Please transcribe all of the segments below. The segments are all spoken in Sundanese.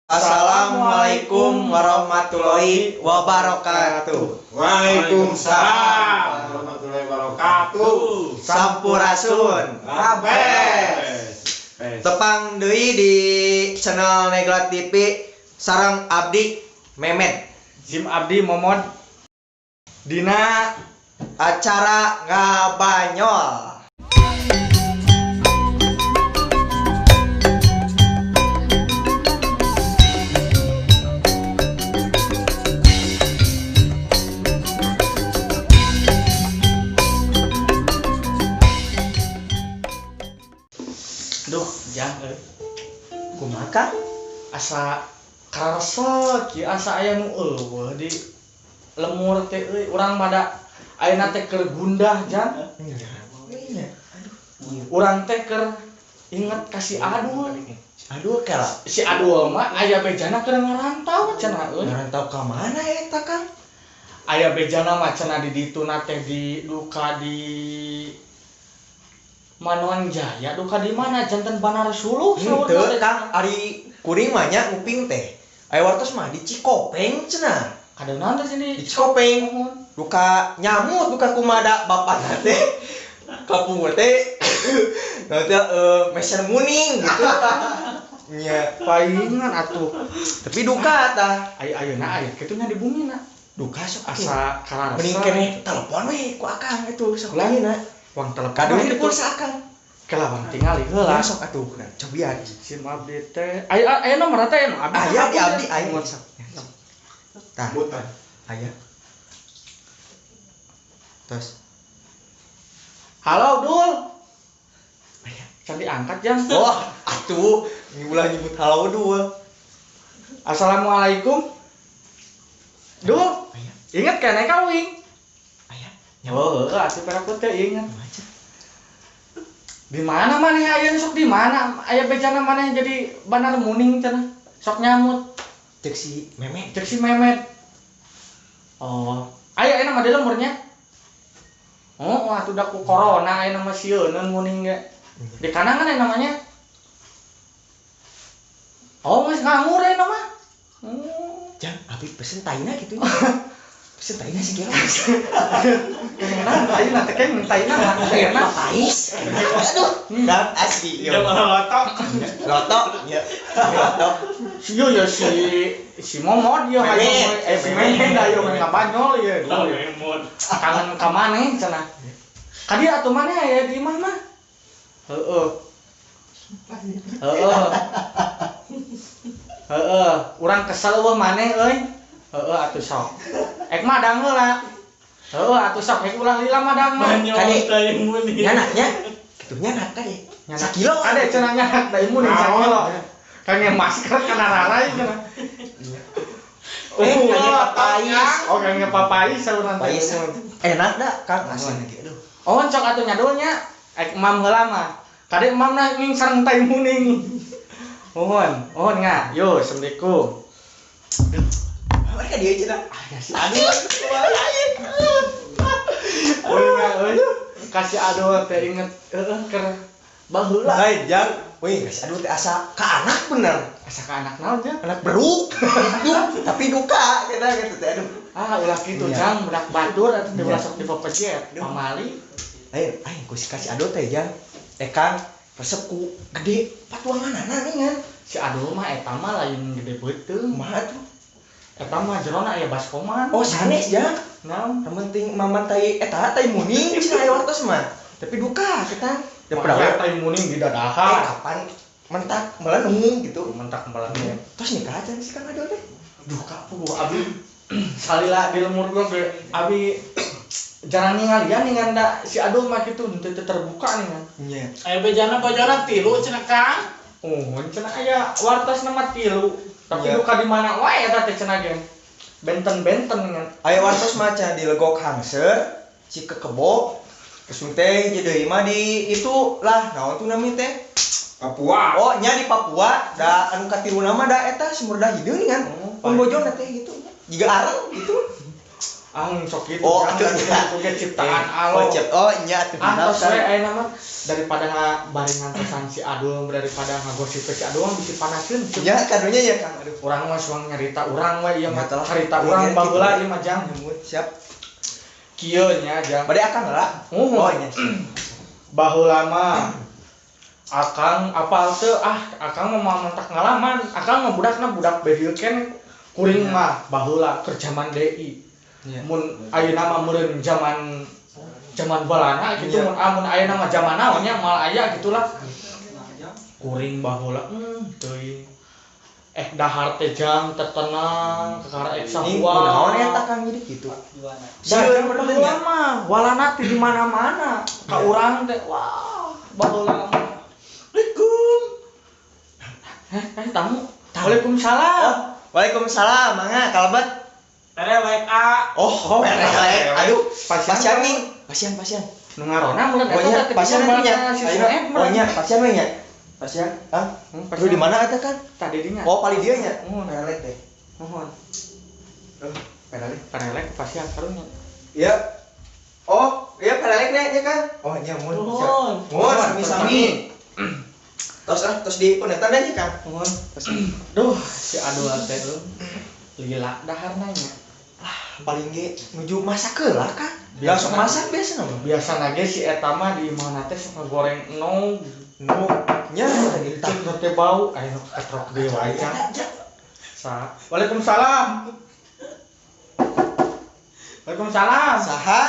Assalamualaikum warahmatullahi wabarakatuh. Waalaikumsalam warahmatullahi wabarakatuh. Sampurasun. Rampes. Tepang deui di channel Negla TV sareng Abdi Memet. Sim Abdi Momod. Dina acara ngabanyol. Duh, jang euy. Kumaha? Asa karasa kieu asa aya nu eueuh di lemur teh euy. Urang mah da ayeuna teh keur gundah jang. Iya. Aduh. Urang teh keur inget ka si Adul. Aduh kela. Si Adul mah aya bejana keur ngarantau cenah euy. Ngarantau ka mana eta, Kang? Aya bejana mah cenah di dituna teh di duka di Manuan Jaya duka di mana janten Banar Suluh henteu Kang, ari kuring mah nya nguping teh. Aya wartos mah di Cikopeng cenah. Kadenan teh sini di Cikopeng. Duka nyamut duka kumada bapana teh. Kapungur teh. Nanti meser muning gitu. Nya paingan atuh. Tapi duka tah. Aya ayeuna aya kitu nya di bumi na. Duka sok asa kararasa. Mending keneh telepon we ku akang itu sok ayeuna. Wang telepon kaduh di pulsa akang. Kelawang tingali heula. Sok atuh, nah cobian. Sim abdi teh. Aya aya nomor teh aya abdi. Aya di abdi aya. Tah. Aya. Terus. Halo Dul. Aya. Can diangkat jang. Wah, atuh ulah nyebut halo Dul. Assalamualaikum. Dul. Aya. Ingat keneh ka uing? Aya. Oh, heeh atuh perak teh inget. Di mana maneh aya sok di mana? Aya bejana maneh jadi Banar Muning cenah. Sok nyamut. Cek si Memet. Cek si Memet. Oh, aya ayeuna mah di lemurnya. Oh, atuh da ku corona ayeuna mah sieuneun muning ge. Di kanangan aya namanya. Oh, geus nganggur ayeuna mah. Jang, abi pesen taina kitu nya. Pesen taina si kira. Kenapa taina teh keng taina mah enak pais. Aduh, dan asli yo. Lotok. Lotok ya. Lotok. Sieu ya si Momod ya hayo si Memet ayo ngabanyol ya. Memod. Kangen ka maneh cenah. Ka dieu atuh maneh aya di imah mah. Heeh. Heeh. Heeh, urang kesel eueuh maneh euy. Heeh atuh sok. Ek madang heula. Heeh atuh sok ek ulah lila madang mah. Kade nyanak nya. Kitu nyanak kade. Sakilo kade cenah nyanak da imun sakilo. Kangge masker kana rarai cenah. Eh kangge papais. Oh kangge papais saurang teh. Enak da Kang asli lagi aduh. Oh cok atuh nyadul nya. Ek mam heula mah. Kade mam na nging sareng tai muning. Mohon, mohon nga. Yo, assalamualaikum. Mereka dia cenah. Ah, si Aduh. Euy nga euy. Kasih Adul teh inget heueuh keur baheula. Lain jang. Wih, kasih Adul teh asa ka anak bener. Asa ka anak naon jang? Anak beruk. Tapi duka kita gitu teh aduh. Ah, ulah kitu jang, budak batur atuh teh ulah sok dipepejet. Pamali. Ayo, ayo ku kasih Adul teh jang. Eh Kang, resep ku gede patuanganana nih kan. Si Adul mah eta mah lain gede beuteung. Kumaha tuh? Eta mah jerona aya baskoman. Oh, sanes jang. Naon? Yang penting maman tai eta tai muning cenah aya wartos mah. Tapi duka kita. Da pedawe tai muning di dadahan. Kapan mentak melenung gitu. Mentak melenung. Terus nikah aja si Kang Adul teh. Duh, kapuh abi salila di lemur gua ge abi jarang ningalian ningan da si Adul mah kitu henteu terbuka ningan. Nya. Aya bejana bojona tilu cenah Kang. Oh, cenah aya wartos nama tilu. Tapi duka di mana wae eta teh cenah ge. Benten-benten ningan. Aya wartos mah cenah di Legok Hangser, Cikekebo, terus teh jadi mah di itu lah naon tuh namanya teh? Papua. Oh, nya di Papua da anu katiluna mah da eta sumur da hideung ningan. Oh, Pun bojona teh gitu. Jiga areng gitu. Ang sok kitu. Oh, itu ge ciptaan Allah. Oh, nya atuh. Antos we ayeuna mah daripada bari ngantosan si Adul daripada ngagosip si Adul bisi panaskeun. Nya kadunya ya Kang. Aduh, urang mah suang nyarita urang we ieu mah carita urang baheula ieu mah jang. Siap. Kieu nya jang. Bade akang lah. Oh nya. Baheula mah akang apal teu ah akang mah moal mentak ngalaman. Akang mah budakna budak behieu keneh. Kuring mah baheula keur jaman DI. Mun ayeuna mah meureun jaman Balana gitu mun amun ayeuna mah jaman naon nya moal aya gitulah. Kuring baheula teuing. Dahar teh jang tetenang kakara ek sahua. Kunaon eta Kang jadi kitu. Sieun baheula mah walana teh di mana-mana. Ka urang teh wah baheula mah. Assalamualaikum. Tamu. Waalaikumsalam. Waalaikumsalam, mangga kalebet. Perelek A. Oh, perelek. Aduh, pasien nih. Pasien. Nu ngarona mun eta teh pasien nya. Oh nya, pasien we nya. Pasien. Hah? Aduh di mana eta kan? Tadi dinya. Oh, pali dieu nya. Perelek teh. Mohon. Perelek. Perelek pasien karunya. Iya. Oh, iya perelek nya kan? Oh, nya mun. Mun sami-sami. Tos ah, tos di penetan nya kan. Mohon. Duh, si Adul teh lila daharna nya. Paling ge nuju masak heula kan. Langsung masak biasa mah. Biasana ge si eta mah di imahna teh sok ngagoreng nog. Nu nya tadi tah teh bau aya nu ketrok deui wae can. Sa. Waalaikumsalam. Waalaikumsalam. Saha?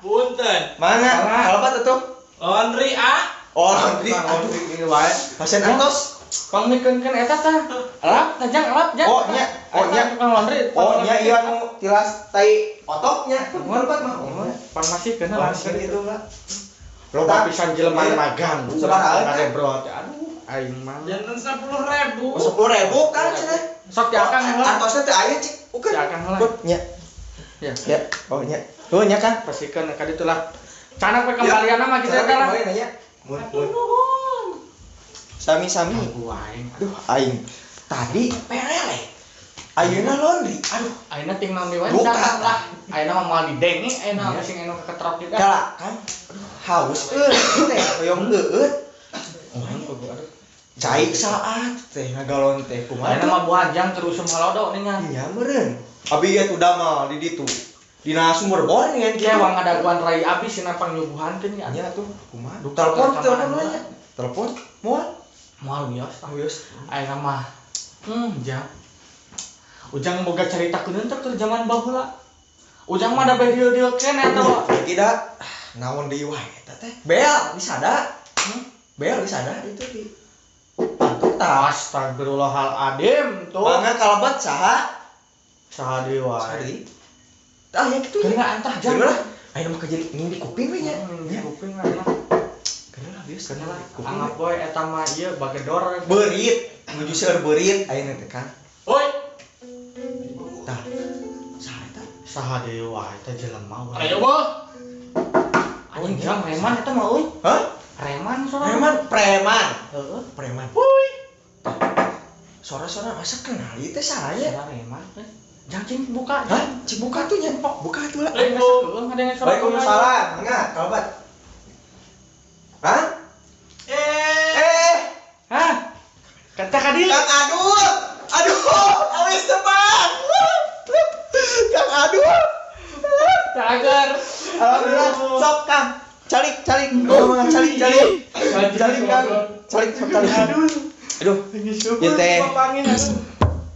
Punten. Mana? Kalebet atuh? Laundry A. Oh, laundry. Laundry ieu wae. Pasien antos. Pangmikeunkeun eta tah. Elap tajang elap jang. Oh nya, oh nya tukang laundry. Oh nya ieu anu tilas tai otoknya. Kalebet mah. Pan masih kena lah gitu lah. Loba pisan jelema magang. Sabaraha ngadebrot. Aduh, aing mah. Janten 10.000. 10.000 kan cenah. Sok ti akang heula. Antosna teu aya cik. Ukeun. Ti akang heula. Nya. Ya. Ya. Oh nya. Tuh nya kan pasikeun ka ditu lah. Canak we kembalianna mah kitu eta lah. Mun. Sami-sami. Aduh aing. Tadi perelek. Ayeuna laundry. Aduh, ayeuna ting naon deui wae lah. Ayeuna mah moal didenge, ayeuna sing anu keketrok deui. Kala kan. Aduh, haus euy teh hoyong eueut. Aduh. Cai saat teh ngagalon teh kumaha. Ayeuna mah buanjang terus halodo ningan. Nya meureun. Abi ge tuh damal di ditu. Dina sumur bor ningan kieu wang ngadaguan rai abi sina pangnyuguhankeun nya. Nya tuh kumaha. Telepon telepon nya. Telepon moal. Moal wios. Wios. Ayeuna mah jang. Ujang boga carita kuneun teh keur jaman baheula. Ujang mah da bedieu-dieu keneh eta mah. Tidak. Naon deui wae eta teh? Bel disada. Bel disada itu di pantuk tah. Astagfirullahaladzim tuh. Mangga kalebet saha? Saha deui wae. Saha deui? Tah ya kitu. Geuna antah jang. Geuna lah. Ayeuna mah kajadi ngin di kuping we nya. Di kuping ayeuna. Geuna lah bieu. Geuna lah. Anggap we eta mah ieu bagedor. Beurit, nuju seueur beurit ayeuna teh kan. Oi. Tah. Saha eta? Saha deui wae eta jelema wae. Ayo boh. Anjing jang preman eta mah euy. Hah? Preman sora. Preman, preman. Heeh, preman. Huy. Sora-sora masa kenal ieu teh saha nya? Sora preman teh. Jang cing buka. Hah? Cing buka tuh nya. Buka tuh lah. Waalaikumsalam. Waalaikumsalam. Mangga, kalebet. Hah? Hah? Kata ka dieu. Kang Adul. Aduh, awis tebang. Kang Adul. Cager. Alhamdulillah. Sok Kang. Calik, calik. Oh, calik, calik. Calik Kang. Calik, sok calik. Aduh. Aduh. Ieu teh.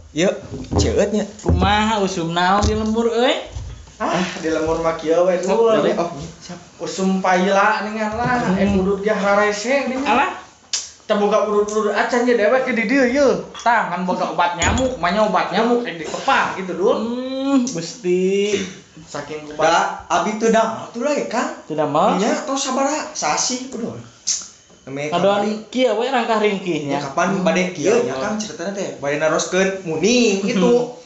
Ieu ceueut nya. Kumaha usum naon di lembur euy? Ah, di lembur mah kieu we dul. Oh, siap. Usum paila ningan lah, udut ge harese ningan. Alah. Teu boga urut-urut acan ye dewek di dieu ye. Tah ngan boga obat nyamuk, manya obat nyamuk ek dikepah gitu dul. Gusti. Saking kubat. Da abi teu damel tuh lah ya Kang. Teu damel? Nya tos sabaraha sasi kudu. Aduan kieu we rangkah ringkihnya. Ya kapan bade kieu nya Kang ceritana teh bade naroskeun muning gitu.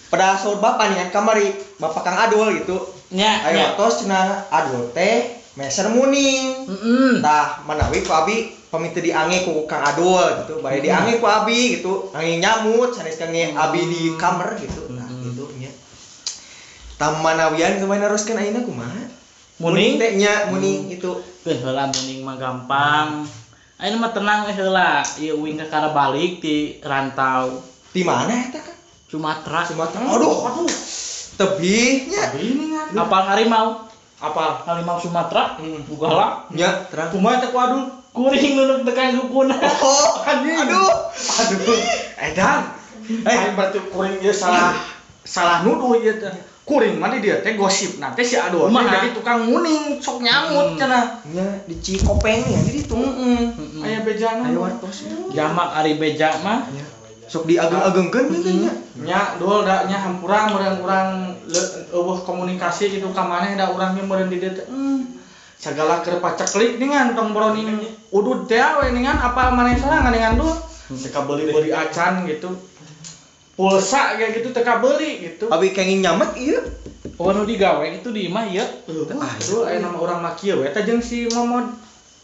Pada saur bapak nih kan kamari, bapak Kang Adul gitu. Nya, ayo tos cenah Adul teh meser muning. Tah manawi ku abi pamit teu diange ku Kang Adul gitu. Bade diange ku abi gitu. Ange nyamut sanes kange abi di kamar gitu. Nah gitu nya. Tamanawian kemana naroskeun ayeuna kumaha? Muning teh nya muning itu. Geus heula muning mah gampang. Ayeuna mah tenang we heula. Ieu uing kakara balik ti rantau. Di mana eta Kang? Sumatera. Sumatera. Aduh, aduh. Tebih nya. Apal harimau? Apal harimau Sumatera? Bugala. Nya, terang. Kumaha teh ku aduh? Kuring nunuk tekan kukuna. Oh, aduh. Aduh. Edan. Eh, berarti kuring ieu salah nuduh ieu teh. Kuring mah di dieu teh gosip nanti si Adul teh jadi tukang muning sok nyamut cenah. Nya di Cikopeng nya di ditu. Heeh. Aya bejana. Aya wartos. Jamak ari beja mah. Sok diageng-agengkeun gitu nya. Nya dul da nya hampura meureun urang eueuh komunikasi kitu ka maneh da urang ge meureun di dieu teh. Sagala keur paceklik ningan tong boroning udud teh we ningan apa maneh sorangan ningan dul. Teu kabeuli-beuli acan gitu. Pulsa kayak gitu teu kabeuli gitu. Abi kenging nyamet ieu. Oh nu digawe itu di imah ieu. Aduh aya nama urang mah kieu we teh jeung si Momod.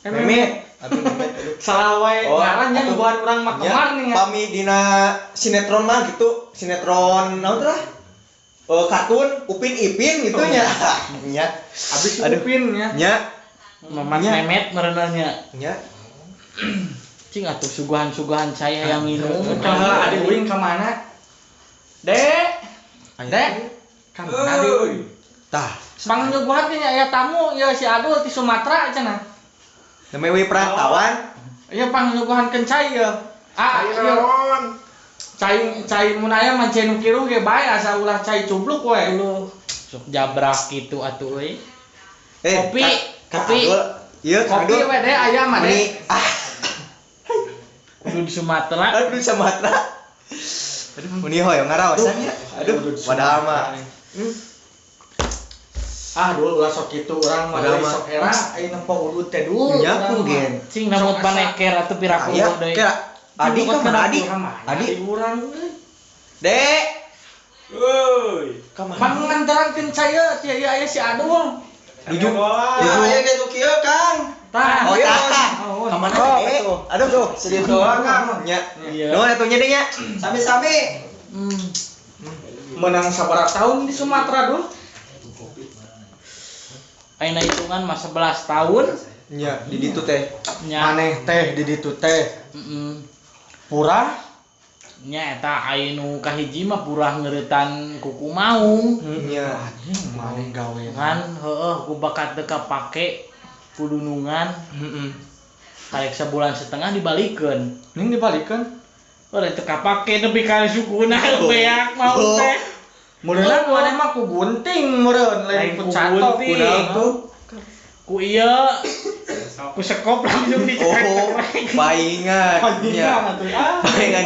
Memet. Abi Memet. Salah wae ngaran nya buan urang mah kemar ningan. Pami dina sinetron mah gitu, sinetron naon teh lah? Kartun Upin Ipin gitu nya. Nya. Abis si Upin nya. Nya. Mamat Memet meureunan nya. Nya. Cing atuh suguhan-suguhan saya yang minum. Kalah adi uing ka mana? Dek. Dek. Ka mana adi uing? Tah. Pang nyuguhan teh aya tamu ya si Adul ti Sumatera cenah. Namanya we perantauan. Iya pang nyuguhan kencai ya. Ah, iya. Cai mun aya mah cai nu kiruh ge bae asa ulah cai cubluk we. Sok jabrak kitu atuh euy. Kopi, kopi. Ieu kopi we deh aya mah deh. Ah. Kudu di Sumatera. Aduh di Sumatera. Aduh, muni hoyong ngaraosan nya. Aduh, padahal mah. Ah, dulu ulah sok kitu urang mah deui sok era aya nempo udud teh dulu. Nya ku gen. Cing namut paneker atuh piraku deui. Adi ka mana Adi? Adi urang euy. Dek. Euy. Ka mana? Pangantarankeun cai teh ieu aya si Adul. Nuju. Aya ge nu kieu, Kang. Tah. Oh, tah. Ka mana Dek? Aduh, tuh, sedih doang, Kang. Nya. Nuhun atuh nya deui nya. Sami-sami. Menang sabaraha tahun di Sumatera dul? Ayeuna hitungan mah 11 tahun. Nya, di ditu teh. Maneh teh di ditu teh. Heeh. Purah nya eta aya nu kahiji mah purah ngeuretan kuku maung. Nya, anjing maneh gawe kan heueuh ku bakat teu kapake kudunungan. Heeh. Karek sabulan setengah dibalikeun. Ning dibalikeun? Ora teu kapake nepi ka sukuna beak maung teh. Meureunna maneh mah ku gunting meureun lain ku catok. Kunaon ku ieu ku sekop langsung dicekrek. Oh, paingan. Nya. Paingan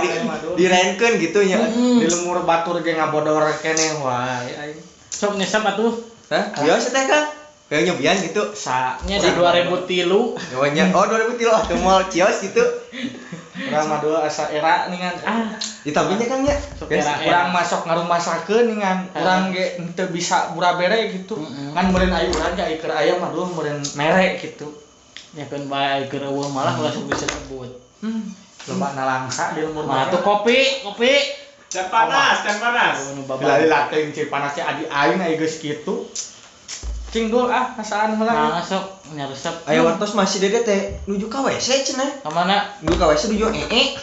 direnkeun gitu nya. Di lemur batur ge ngabodor keneh wae aing. Sok nyesep atuh. Hah? Biasa teh Kang. Kayak nyobian gitu. Sa nya di 2003. Oh nya. Oh 2003 atuh moal cios gitu. Urang mah dua asa era ningan. Ah, ditampilnya Kang nya. Urang masuk ngarumasakeun ningan. Urang ge henteu bisa burabere gitu. Ngan meureun aya urang ge aya keur aya mah dulu meureun mere gitu. Ya keun bae aya keur eueuh malah ulah sok bisa sebut. Loba nalangsa di lemur mah tuh kopi, kopi. Can panas, can panas. Lali lateng cai panasnya adi aing aya geus kitu. Cing dul ah ngasaan heula. Nah, sok nyaresep. Aya wartos masih dede teh nuju ka WC cenah. Ka mana? Nuju ka WC nuju ee.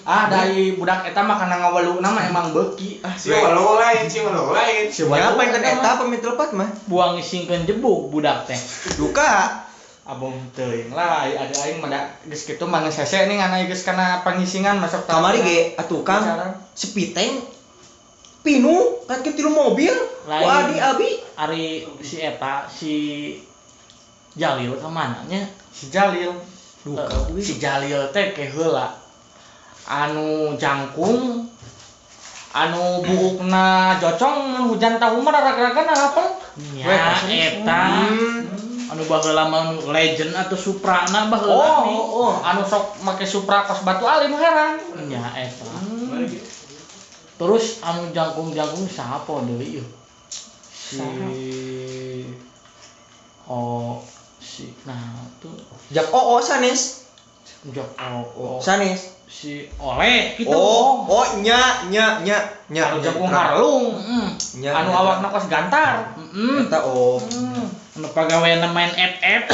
Ah dari budak eta mah kana ngaweluna mah emang beuki. Ah si welu lain, si welu lain. Si welu panten eta pamit lepat mah. Buang isingkeun jebuk budak teh. Duka. Abong teuing lah aya adi aing mah da geus kitu mah geus hese nih ngana geus kana pangisingan masuk kamari ge atuh Kang. Sepiteng pinu kan ke tilu mobil. Lain. Ku adi abi ari si eta si Jalil ka mana nya? Si Jalil. Duka si Jalil teh ke heula. Anu jangkung anu buukna jocong mun hujan tahu mah raragragan arapal. Nya eta. Anu baheula mah legend atau Suprana baheula. Oh, anu sok make Supra kos batu alim heran. Nya eta. Terus anu jangkung-jangkung saha deui ieu? Si oh si nah tuh Jak oo sanes. Oh, Sanes si Oleh gitu. Oh, nya nya nya nya. Anu jagung harlung. Heeh. Anu awakna kos gantar. Heeh. Eta oh. Anu pagaweana main FF.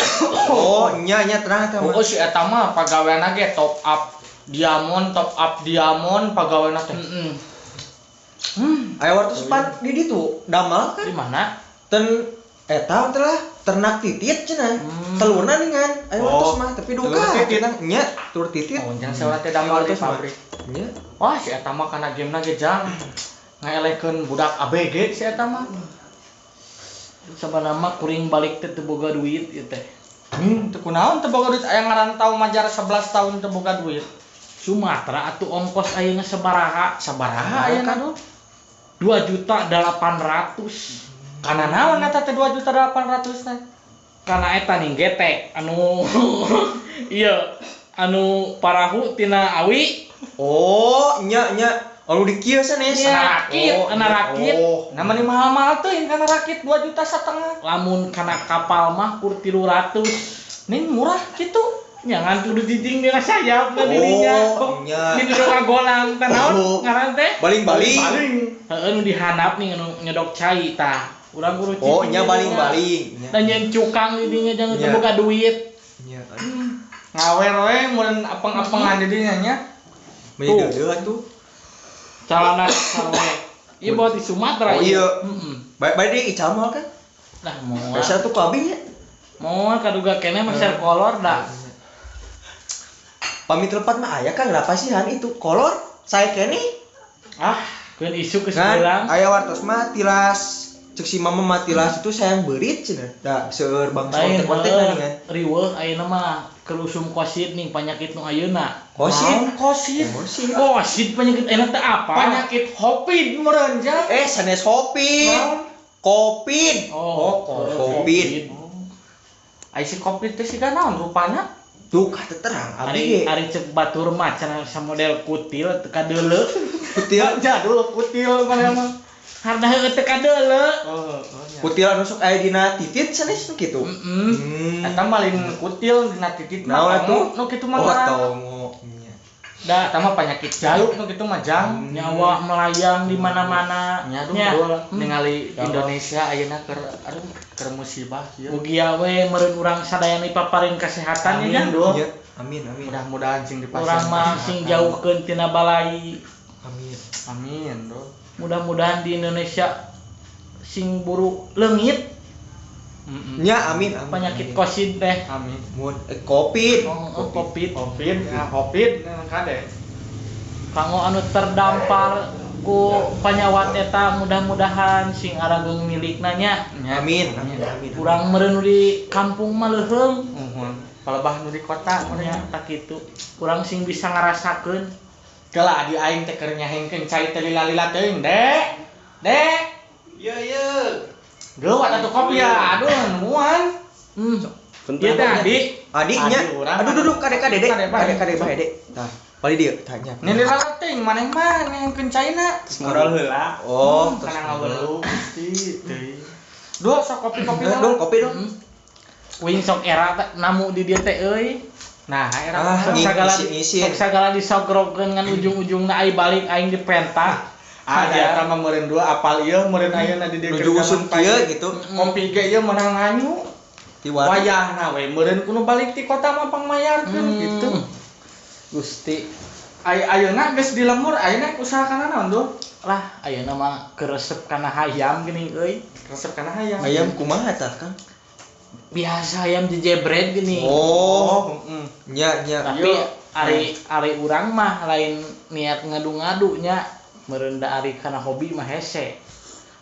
Oh, nya nya terang eta mah. Oh, si eta mah pagaweana ge top up diamond, top up diamond pagaweana teh. Heeh. Aya wartos pan di ditu damel kan? Di mana? Ten eta teh lah ternak titit cenah. Telurna ningan. Aya wartos mah tapi duka cenah nya telur titit. Oh, jangan saurang teh damel di pabrik. Nya. Wah, si eta mah kana gamena ge jang ngaelekeun budak ABG si eta mah. Sabanama kuring balik teh teu boga duit ieu teh. Teu kunaon teu boga duit aya ngarantau majar 11 tahun teu boga duit. Sumatera atuh ongkos ayeuna sabaraha? Sabaraha ayeuna duh? 2.800.000. Kana naon eta teh 2.800.000 teh? Kana eta ning getek anu iya anu parahu tina awi. Oh, nya nya anu di kieu sanes. Nya rakit, ana rakit. Oh, nah mani mahal-mahal teuing kana rakit 2,5 juta. Lamun kana kapal mah kur 300. Ning murah kitu. Nya ngan kudu jijing dina sayap na dirinya. Oh, nya. Di ngagolang teh naon ngaran teh? Baling-baling. Heeh nu dihandap nih anu nyedok cai tah. Urang kudu cicing. Oh, nya baling-baling. Dan nyen cukang di dinya jangan teu boga duit. Nya. Ngawer we mun apeng-apengan di dinya nya. Meni deudeuh atuh. Calana sarwe. Ieu bawa di Sumatera. Oh iya. Heeh. Bae di ical moal kan? Lah moal. Biasa tuh ku abi nya. Moal kaduga keneh mah share kolor da. Pamit lepat mah aya kan lapasihan itu kolor saya keneh. Ah, keun isu geus beurang. Aya wartos mah tilas cek si mama mah tilas itu sayang beurit cenah. Da seueur bangsa kontek-kontek lah nih kan. Riweuh ayeuna mah keur usum kosid nih penyakit nu ayeuna. Kosid? Kosid. Kosid penyakit ayeuna teh apa? Penyakit Covid meureun jang. Sanes Covid. Covid. Oh, Covid. Ai si Covid teh siga naon rupana? Tuh kata terang abi ari cek batur mah cenah samodel kutil teu kadeuleu. Kutil jadul kutil mana mah. Harda heueuh teu kadeuleu. Oh, kutil anu sok aya dina titit sanes nu kitu. Heeh. Eta mah lain kutil dina titit mah nu kitu mah. Oh, tongo. Da eta mah penyakit jaluk nu kitu mah jang. Nyawa melayang di mana-mana. Nya aduh ningali Indonesia ayeuna keur aduh keur musibah ieu. Mugia we meureun urang sadayana dipaparin kesehatan nya. Amin. Amin amin. Mudah-mudahan sing dipasihan. Urang mah sing jauhkeun tina balai. Amin. Amin, bro. Mudah-mudahan di Indonesia sing buru leungit. Nya amin amin. Penyakit kosid teh. Amin. Mun Covid. Oh, Covid. Covid, ya Covid kade. Kanggo anu terdampar ku panyawat eta mudah-mudahan sing arageung milikna nya. Amin amin amin. Urang meureun di kampung mah leuheung. Muhun. Palebah nu di kota nya tak kitu. Urang sing bisa ngarasakeun. Kela adi aing teh keur nyahengkeun cai teh lila-lila teuing, Dek. Dek. Ye ye. Geuwat atuh kopi ya. Aduh, nemuan. Ieu teh adi. Adiknya. Aduh duduk kade-kade Dek. Kade-kade bae Dek. Tah, bali dieu tanya. Ini lila teuing maneh mah nyahengkeun caina. Ngobrol heula. Oh, terus kana ngawelu Gusti teuing. Duh, sok kopi-kopi dong, kopi dong. Uing sok era teh namu di dieu teh euy. Nah, era sok sagala disogrokeun ngan ujung-ujungna ai balik aing dipenta. Ada eta mah meureun dua apal ieu meureun ayeuna di dieu nuju usum kieu gitu. Kopi ge ieu meunang nganyu. Wayahna we meureun kudu balik ti kota mah pangmayarkeun gitu. Gusti. Ai ayeuna geus di lemur ayeuna usaha kana naon duh? Lah ayeuna mah keresep kana hayam geuning euy. Resep kana hayam. Hayam kumaha tah, Kang? Biasa hayam jejebret gini. Oh, nya nya. Tapi ari urang mah lain niat ngadu-ngadu nya. Meureun da ari kana hobi mah hese.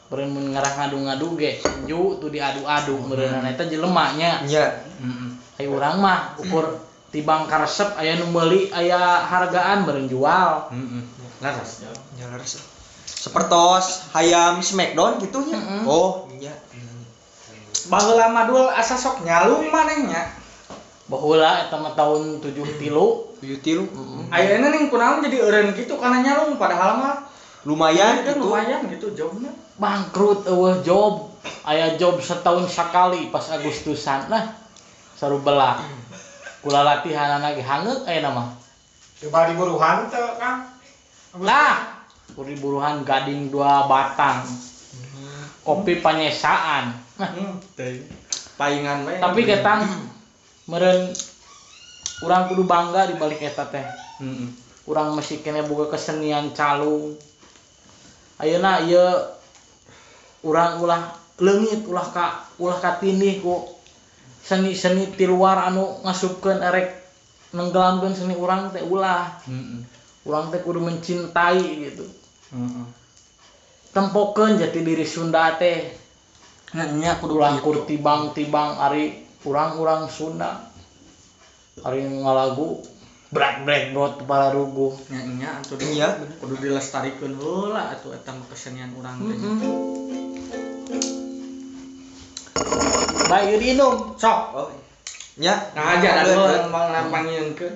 Meureun mun ngarah ngadu-ngadu ge ju tuh diadu-adu meureunna eta jelema nya. Nya. Heeh. Ari urang mah ukur tibang karesep aya nu meuli aya hargaan meureun jual. Heeh. Leres. Nya leres. Sapertos hayam Smackdown kitu nya. Oh, nya. Baheula mah dul asa sok nyalung maneh nya. Baheula eta mah tahun 73. 73. Ayeuna ning kunaon jadi eureun kitu kana nyalung padahal mah lumayan kan gitu. Lumayan gitu jobnya. Bangkrut eueuh job. Aya job setahun sekali pas Agustusan lah. Sarubelah. Kula latihanana ge hangeuk ayeuna mah. Coba diburuhan teu, Kang. Lah, buruhan gading 2 batang. Kopi panyesaan. Teuing. Paingan we. Tapi ketang meureun urang kudu bangga di balik eta teh. Heeh. Urang masih kene boga kesenian calung. Ayeuna ieu urang ulah leungit, ulah katindih ku seni-seni ti luar anu ngasupkeun erek nenggelamkeun seni urang teh ulah. Heeh. Urang teh kudu mencintai gitu. Heeh. Tempokeun jati diri Sunda teh. Nya kudu ulah kur tibang-tibang ari urang-urang Sunda. Ari ngalagu brek-brek brot para ruguh. Nya atuh Iya. Kudu dilestarikeun heula atuh eta mah kesenian urang teh. Bae diinum. Sok. Oh. Nya. Nah aja da dulu bang nampangieunkeun.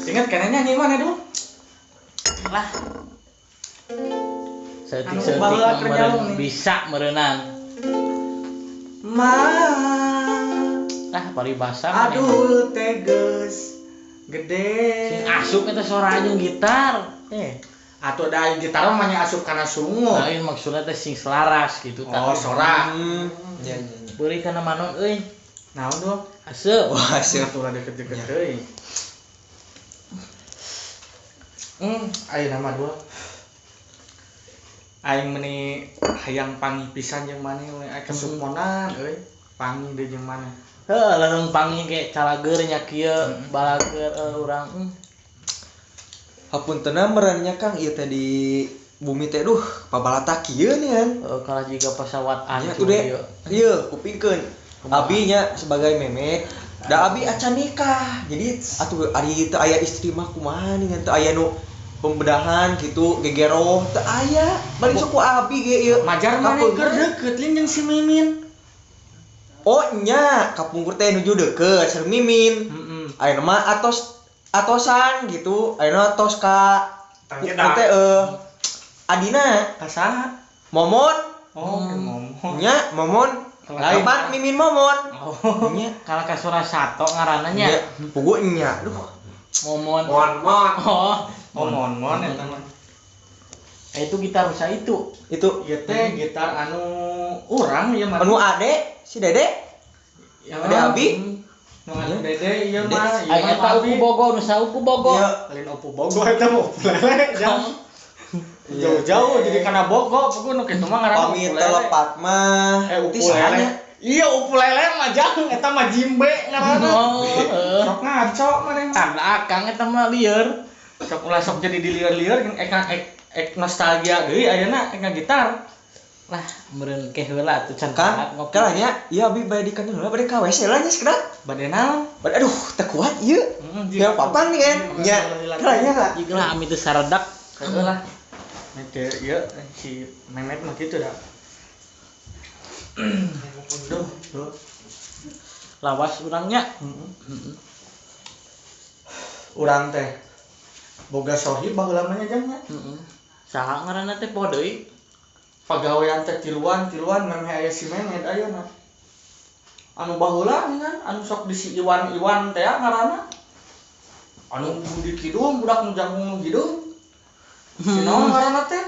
Ingat kana nyanyi mana dulu? Lah. Setik-setik Anu, bisa meureunan. Ma. Ah paribasa. Aduh teges gede. Sing asup eta sora jeung gitar. Atuh da gitar mah nya asup kana sungu. Lain maksudna teh sing selaras gitu tah. Oh, sora. Nya nya. Beureui kana manon euy. Naon tuh? Asup. Wah, asup. Atuh lah deket-deket deui. Ayeuna mah dua. Aing meuni hayang panggih pisan jeung maneh we aya kasukmonan euy. Panggih deui jeung maneh. Heuh, leung panggih ge calageur nya kieu, balageur urang. Hapuntenna meureun nya Kang ieu teh di bumi teh duh pabalata kieu nian. Heeh, kalah jiga pesawat hancur ieu. Ieu kupingkeun. Abi nya sebagai memek, da abi acan nikah. Jadi atuh ari teu aya istri mah kumaha nih teu aya nu pembedahan gitu gegeroh teu aya. Balik sok ku abi ge ieu. Majar maneh keur deukeut lin jeung si Mimin. Oh nya, kapungkur teh nuju deukeut sareng Mimin. Heeh. Ayeuna mah atosan gitu, ayeuna tos ka teh adina ka saha? Momon. Oh, Momon. Nya, Momon. Kapan Mimin Momon? Oh, nya kalah ka sora sato ngaranna nya. Puguh nya. Duh. Momon. Mon-mon. Oh, Momon-mon eta mah. Itu gitar usaha itu. Itu ieu teh gitar anu urang ieu mah. Anu ade si Dede. Ya, Ade Abi. Nu anu Dede ieu mah. Ai eta upu Bogo nu saha upu Bogo. Lain upu Bogo eta mah ukulele jang. Jauh-jauh jadi kana Bogo puguh nu kitu mah ngaranna pamit ukulele. telepat mah. Ukulele. Iya ukulele mah jang eta mah jimbe ngaranna. Oh, sok ngaco maneh mah. Tanda akang eta mah lieur. Sok ulah sok jadi dilieur-lieur jeung ek nostalgia deui ayeuna ek gitar. Lah, meureun keh heula atuh can Kang, ngopi. kalanya ieu abi bade di kantor heula bade ka WC lah nya sekedar. Bade naon? Bade aduh teu kuat ieu. Ya papang nih kan. Nya, kalanya lah. Jig lah ami teu saredak. Heeh lah. Teu ieu si Memet mah kitu da. Duh, duh. Lawas urangnya. Heeh. Urang teh boga sohib baheula mah nya jang nya. Heeh. Saha ngaranna teh poho deui? Pagawean teh tiluan memeh aya si Memet ayeuna. Anu baheula nya anu sok di si Iwan-Iwan teh ngaranna. Anu di kidung budak nu jangkung nu hidung. Si naon ngaranna teh?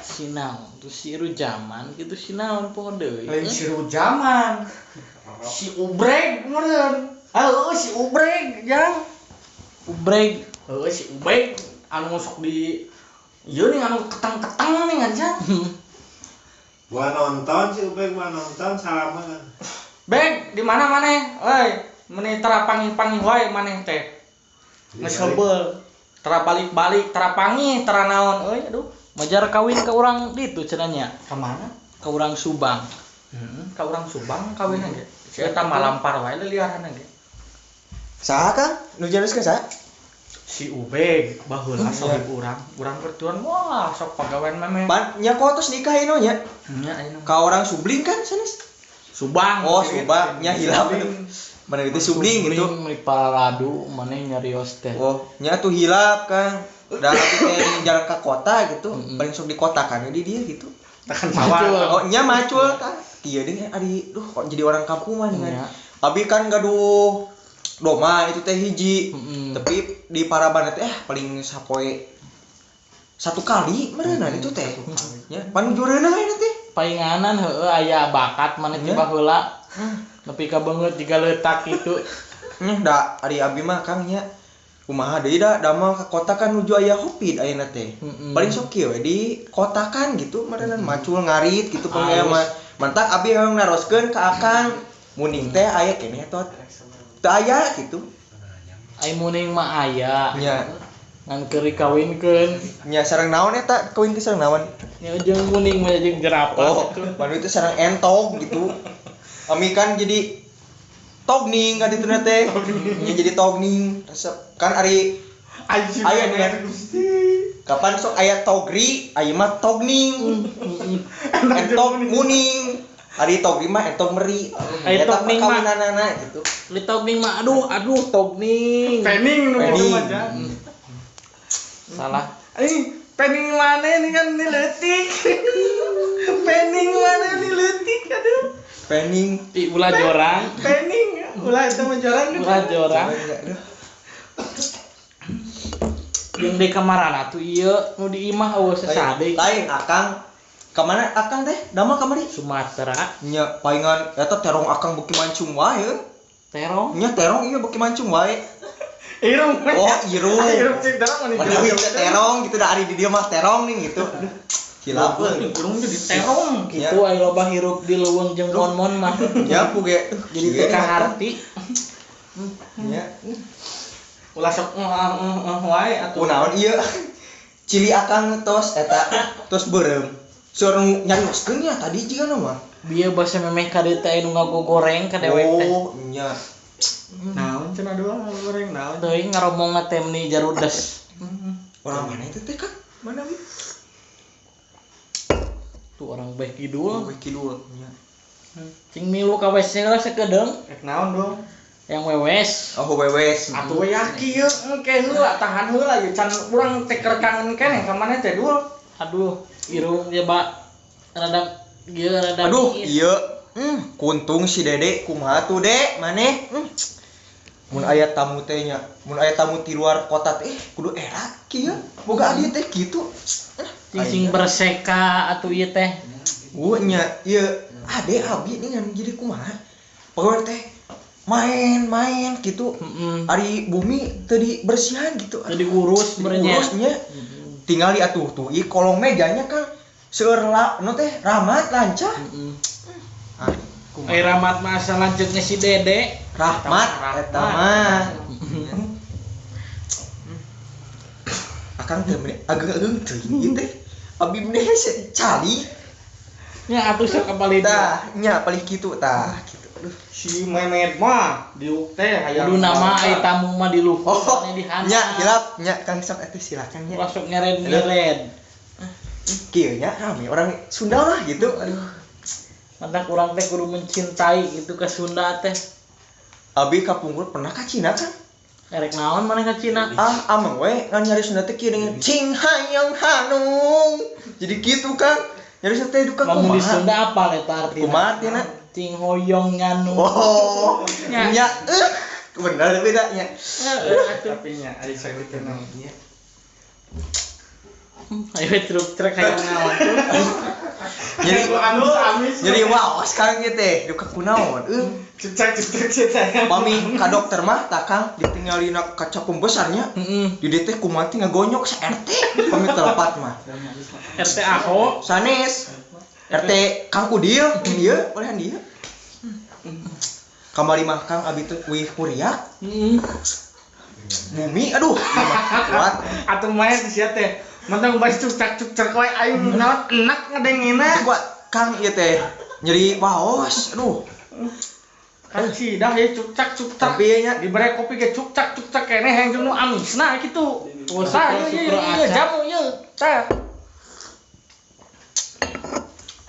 Si naon tuh si Rujaman kitu si naon poho deui. Lain si Rujaman. Si Ubreg meureun. Heuh si Ubreg jang. Ubreg. Heuh si Ubreg anu sok di ieu nih anu ketang-ketang nih anjang. Gua nonton si Ubeg gua nonton salaman. Beg, di mana maneh? Euy, meuni tara panggih-panggih wae maneh teh. Geus heubeul. Tara balik-balik, tara panggih, tara naon euy, aduh. Majar kawin ka urang ditu cenah nya. Ka mana? Ka urang Subang. Heeh, ka urang Subang kawin ge. Si eta malampar wae leliaran ge. Saha Kang? Nu jelaskeun saha? Si Ubeg baheula sohib urang pertuan wah sok pagawean memeh. Pan nya kok tos nikah ieu nya. Nya ayeuna. Ka orang Subling kan sanes? Subang. Oh, Subang nya hilap. Mana itu Subling gitu. Subling meuli pararadu maneh nyarios teh. Oh, nya tuh hilap Kang. Da abi teh jalan ka kota gitu, paling sok di kota kan di dia gitu. Tekan sawah. Oh, nya macul Kang. Kieu deui ari duh kok jadi orang kampung mah dengan. Abi kan gaduh Doma itu teh hiji. Tapi di Paraban teh paling sapoe satu kali meureunna itu teh. Nya pan jureuna ini teh. Painganan heueuh aya bakat maneh ti baheula. Nepi ka beungeut jiga leutak kitu. Nya da ari abi mah Kang nya. Kumaha deui da damel ka kota kan nuju aya Covid ayeuna teh. Paling sok kieu we di kota kan gitu meureunna macul ngarit gitu pangaya mah. Mantak abi hoyong naroskeun ka Akang muning teh aya keneh tot. Teu aya gitu. Ai muning mah aya. Nya. Ngan keur dikawinkeun. Nya sareng naon eta kawin teh sareng naon? Nya jeung muning mah jeung jerapah. Oh, manu itu sareng entog gitu. Ami kan jadi togning kan dituna teh. Nya jadi togning. Resep kan ari aya nih. Kapan sok aya togri, aya mah togning. Entog muning. Ari togri mah entog meri. Ari togning mah kawinanana gitu. Li togning mah aduh aduh togning. Pening nu kitu mah. Salah. Ini pening mana ini kan ini leutik. Pening mana ini leutik aduh. Pening ih ulah jorang. Pening ulah itu mah jorang. Ulah jorang. Jeung di kamarana tuh ieu nu di imah eueuh sesade. Lain Akang. Kamana Akang teh? Damel kamari? Sumatera. Nya paingan eta terong Akang beuki mancung wae. Terong? Nya terong ieu beuki mancung wae. Irung. Oh, irung. Irung cing terong mah di terong gitu da ari di dieu mah terong nih gitu. Aduh. Hilap irung jadi terong gitu aya loba hirup di leuweung jeung mon-mon mah. Ya puge jadi teu kaharti. Nya. Ulah sok wae atuh. Kunaon ieu? Cili Akang tos eta tos beureum. Seur nu nyarioskeun nya tadi jiga mah. Bieu basa memeh ka dieu teh nu ngagogoreng ka dewek teh. Oh, nya. Naon cenah dua goreng naon? Teuing ngaromong teh meni jarudes. Orang mana itu teh Kang? Mana wi? Tuh orang Beh Kidul. Beh Kidul nya. Cing milu ka WC lah sakedeung. Ek naon dong? Yang wewes. Oh, wewes. Atuh yaki ieu engke heula tahan heula ieu can urang teh keur kangen keneh ka maneh teh dul. Aduh, irung ya, Pak. Rada ieu rada. Aduh, ieu. Kuntung si Dede kumaha tuh, Dek? Maneh? Mun aya tamu teh nya, mun aya tamu ti luar kota teh kudu era kieu. Boga adi teh kitu. Cing berseka atuh ieu teh. Nya ieu ade abi nih ngan jadi kumaha? Pagawe teh main-main gitu. Ari bumi teu dibersihan gitu. Teu diurus beurnya. Diurusnya. Tinggal di atuh tuh ieu kolong mejanya kan seueur nu teh rahmat lancah. Ai rahmat mah asa lanceukna si Dede. Rahmat eta mah. Akang teh meni ageung-ageung teuing ieu teh. Abi meni hese cali. Nya atuh sok kabali tah, nya palih kitu tah kitu. Aduh, si Memet mah diuk teh hayang. Kudu nama ai tamu mah di luhur oh, di handap. Nya hilap nya Kang sok atuh silakan nya. Ulah sok ngeret-ngeret. Kieu nya rame orang Sunda lah gitu. Aduh. Mantak urang teh kudu mencintai gitu ke Sunda teh. Abi kapungkur pernah ka Cina kan? Erek naon maneh ka Cina? Ah, ameng we ngan nyari Sunda teh kieu dengan cing hayang hanung. Jadi kitu Kang. Nyari Sunda teh duka kumaha? Lamun di Sunda apa eta artina? Kumaha artina? Cing hoyong nganung. Oh, nya bener beda nya. Tapi nya ari sakitu nya. Ayo truk truk hayang naon tuh. Jadi anu amis. Jadi wow, sekarang ieu teh duka kunaon euy. Cecek cecek cecek. Pami ka dokter mah tah Kang ditinggalina kaca pembesarnya. Di dieu teh kumaha teh ngagonyok sa RT. Pami telepat mah. RT Aho sanes. RT Kang Udil ieu bolehan dieu. Kamari mah Kang abi teh wih kuriak. Bumi aduh kuat. Atuh mah sia teh. Mentang bari cuk-cuk wae aing naon enak ngadengena. Kuat Kang ieu teh nyeri waos aduh. Kan sidah ya cuk-cak cuk-cak. Tapi nya dibere kopi ge cuk-cak cuk-cak keneh hayang jeung nu amisna kitu. Tah ieu jamu ieu tah.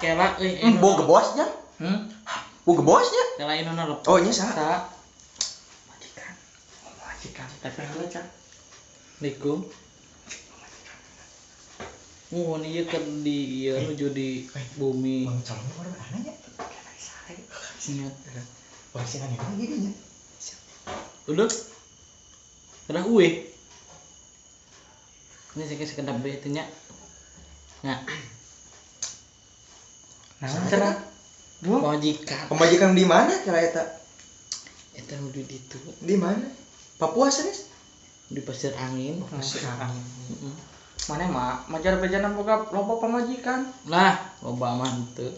Kela euy boga bosnya. Boga bosnya. Kela inuna lho. Oh nya saha? Majikan. Majikan tapi heula can. Assalamualaikum. Muhun ieu keur di ieu nuju di bumi. Mang calon orang aneh nya. Nya. Wah, sih aneh lagi nya. Udah. Udah uwe. Ini sih sekedap deui teh nya. Nya. Nah, cenah. Pamajikan. Pamajikan di mana cara eta? Eta nu di ditu. Di mana? Papua sanes? Di Pasir Angin. Pasir Angin. Heeh. Mana mah majar bejana boga loba pamajikan. Nah, loba mah henteu.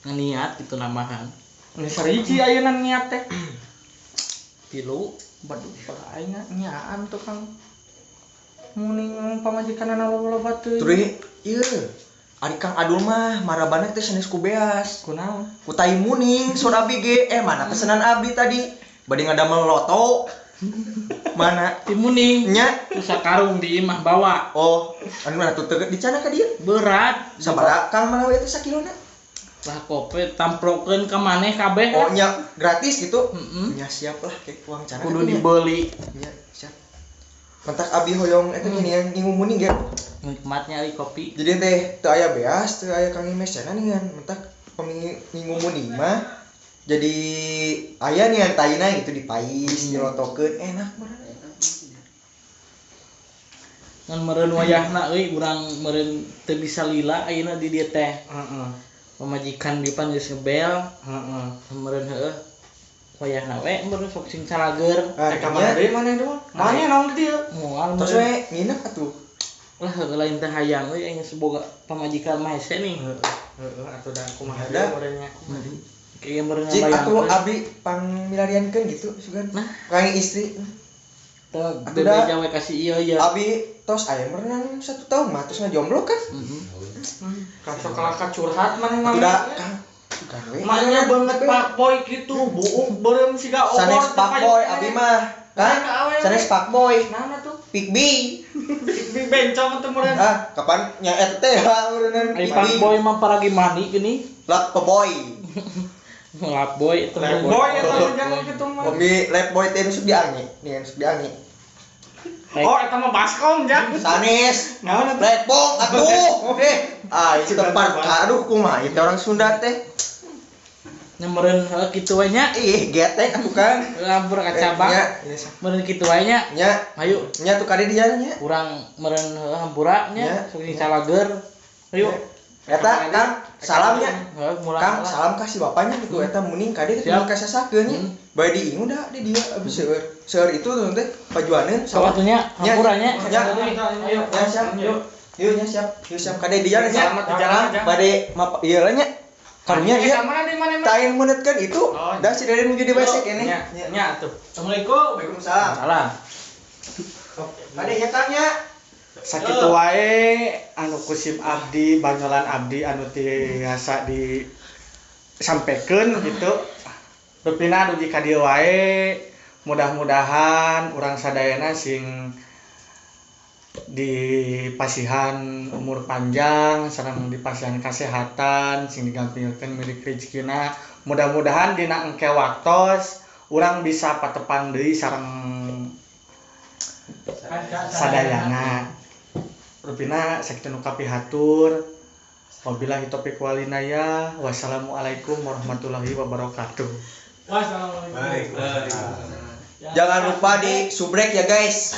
Niat gitu namahan. Geus sariji ayeuna niat teh. Tilu. Baduh, aing nyaan tukang muning pamajikanana loba-loba teuing. Terus ieu ari Kang Adul mah marabana teh sanes ku beas. Kunaon? Ku tai muning sor abi ge. Mana pesenan abdi tadi? Bade ngadamel loto. Mana? Ti muning. Nya. Terus sakarung di imah bawa. Oh, anu mana tuh di cana ka dieu? Berat. Sabaraha Kang mana we teh sakilona? Lah kope tamplokeun ka maneh kabeh. Oh nya gratis gitu. Heeh. Nya siap lah kayak uang cana. Kudu dibeli. Nya siap. Mentak abi hoyong eta gini ngingu muning ge. Nikmatnya ari kopi. Jadi teh teu aya beas, teu aya Kang Imes cana ningan. Mentak pami ngingu muning mah jadi aya nian taina gitu dipais, dilotokeun enak meureun. Ngan meureun wayahna euy urang meureun teu bisa lila ayeuna di dieu teh. Heeh. Pamajikan di pan geus ngebel. Heeh. Meureun heueuh. Wayahna we meureun sok sing calager. Ka mana deui maneh doang? Maneh naon di dieu? Moal terus we nginep atuh. Lah heueuh lain teh hayang euy aing geus boga pamajikan mah hese nih. Heeh. Heeh atuh da kumaha deui meureun nya. Kayak meureun Cik atuh ngabayangkeun. abi pangmilariankeun gitu sugan. Nah. Kang istri. Teu Atuh bebe da jawe kasih ieu ya. Abi tos aya merenang 1 tahun mah terus ngajomblo kan. Heeh. Kasok kalaka curhat maneh mah. Atuh da Kang sugan we. Maknya banget Pak Boy gitu, buuk beureum siga obor. Sanes Pak Boy abi mah. Kan sanes Pak Boy. Naon atuh? Big B. Big B bencong atuh meureun. Ah, kapan nya eta teh ha meureun Ai Pak Boy mah paragi mandi gini. Lap boy. Lap boy itu Lap boy eta jangan kitu mah. Komi lap boy teh nusuk diangi, nih nusuk diangi. Oh, eta mah baskom jang. Sanes. Naon atuh? Lepong atuh. Ah, itu tempat aduh kumaha ieu orang Sunda teh. Nya meureun heuh kitu we nya. Ih, getek atuh Kang. Lampur ka cabang. Meureun kitu wae nya. Nya. Hayu. Nya tuh kade dia nya. Urang meureun heuh hampura nya, Nya. sok sing calager. Hayu. Eta Kang, salamnya. Heuh, Kang, salam kasih bapaknya gitu eta muning kade teh Siap. kasasakeun nya. Bae diingu da di dia abis seueur. Seueur itu tuh teh pajuaneun Sok atuh nya, hampura nya. Nya. Ayo. Nya siap. Yuk. Yuk nya siap. Yuk siap kade dia nya. Selamat di jalan aja. Bade map ieu lah nya. Karunya ieu. Mana di mana? Taing meunetkeun itu. Oh, Da si Deden nuju di WC keneh. Nya, nya atuh. Assalamualaikum. Waalaikumsalam. Salam. Kade nya Kang nya. Sakitu wae anu kusim abdi, banyolan abdi anu tiasa di sampaikan gitu. Rupina dugi ka dieu wae. Mudah-mudahan urang sadayana sing dipasihan umur panjang sareng dipasihan kasehatan sing digampilkeun milik rezekina. Mudah-mudahan dina engke waktos urang bisa patepang deui sareng sadayana. Rupina sakitu nu kapihatur. Wabillahi taufiq wal hidayah. Wassalamualaikum warahmatullahi wabarakatuh. Wassalamualaikum. Jangan lupa di subrek ya guys.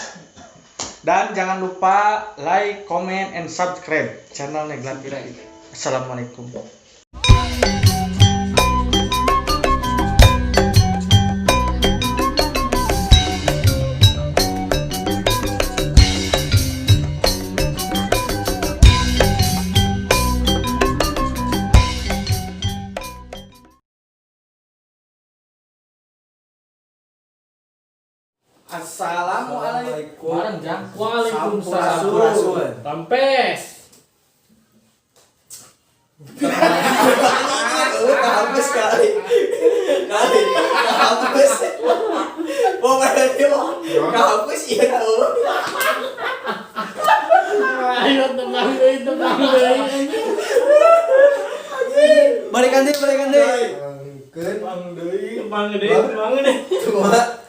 Dan jangan lupa like, comment, and subscribe channel Neglan TV. Assalamualaikum. Assalamualaikum. Bareng jang. Waalaikumsalam. Rampes. Hapus kali. Kali. Hapus. Mau pada dia hapus iya tahu. Ayo tenang deui, tenang deui. Balikan deh, balikan deh. Bang deui, bang deui. Cuma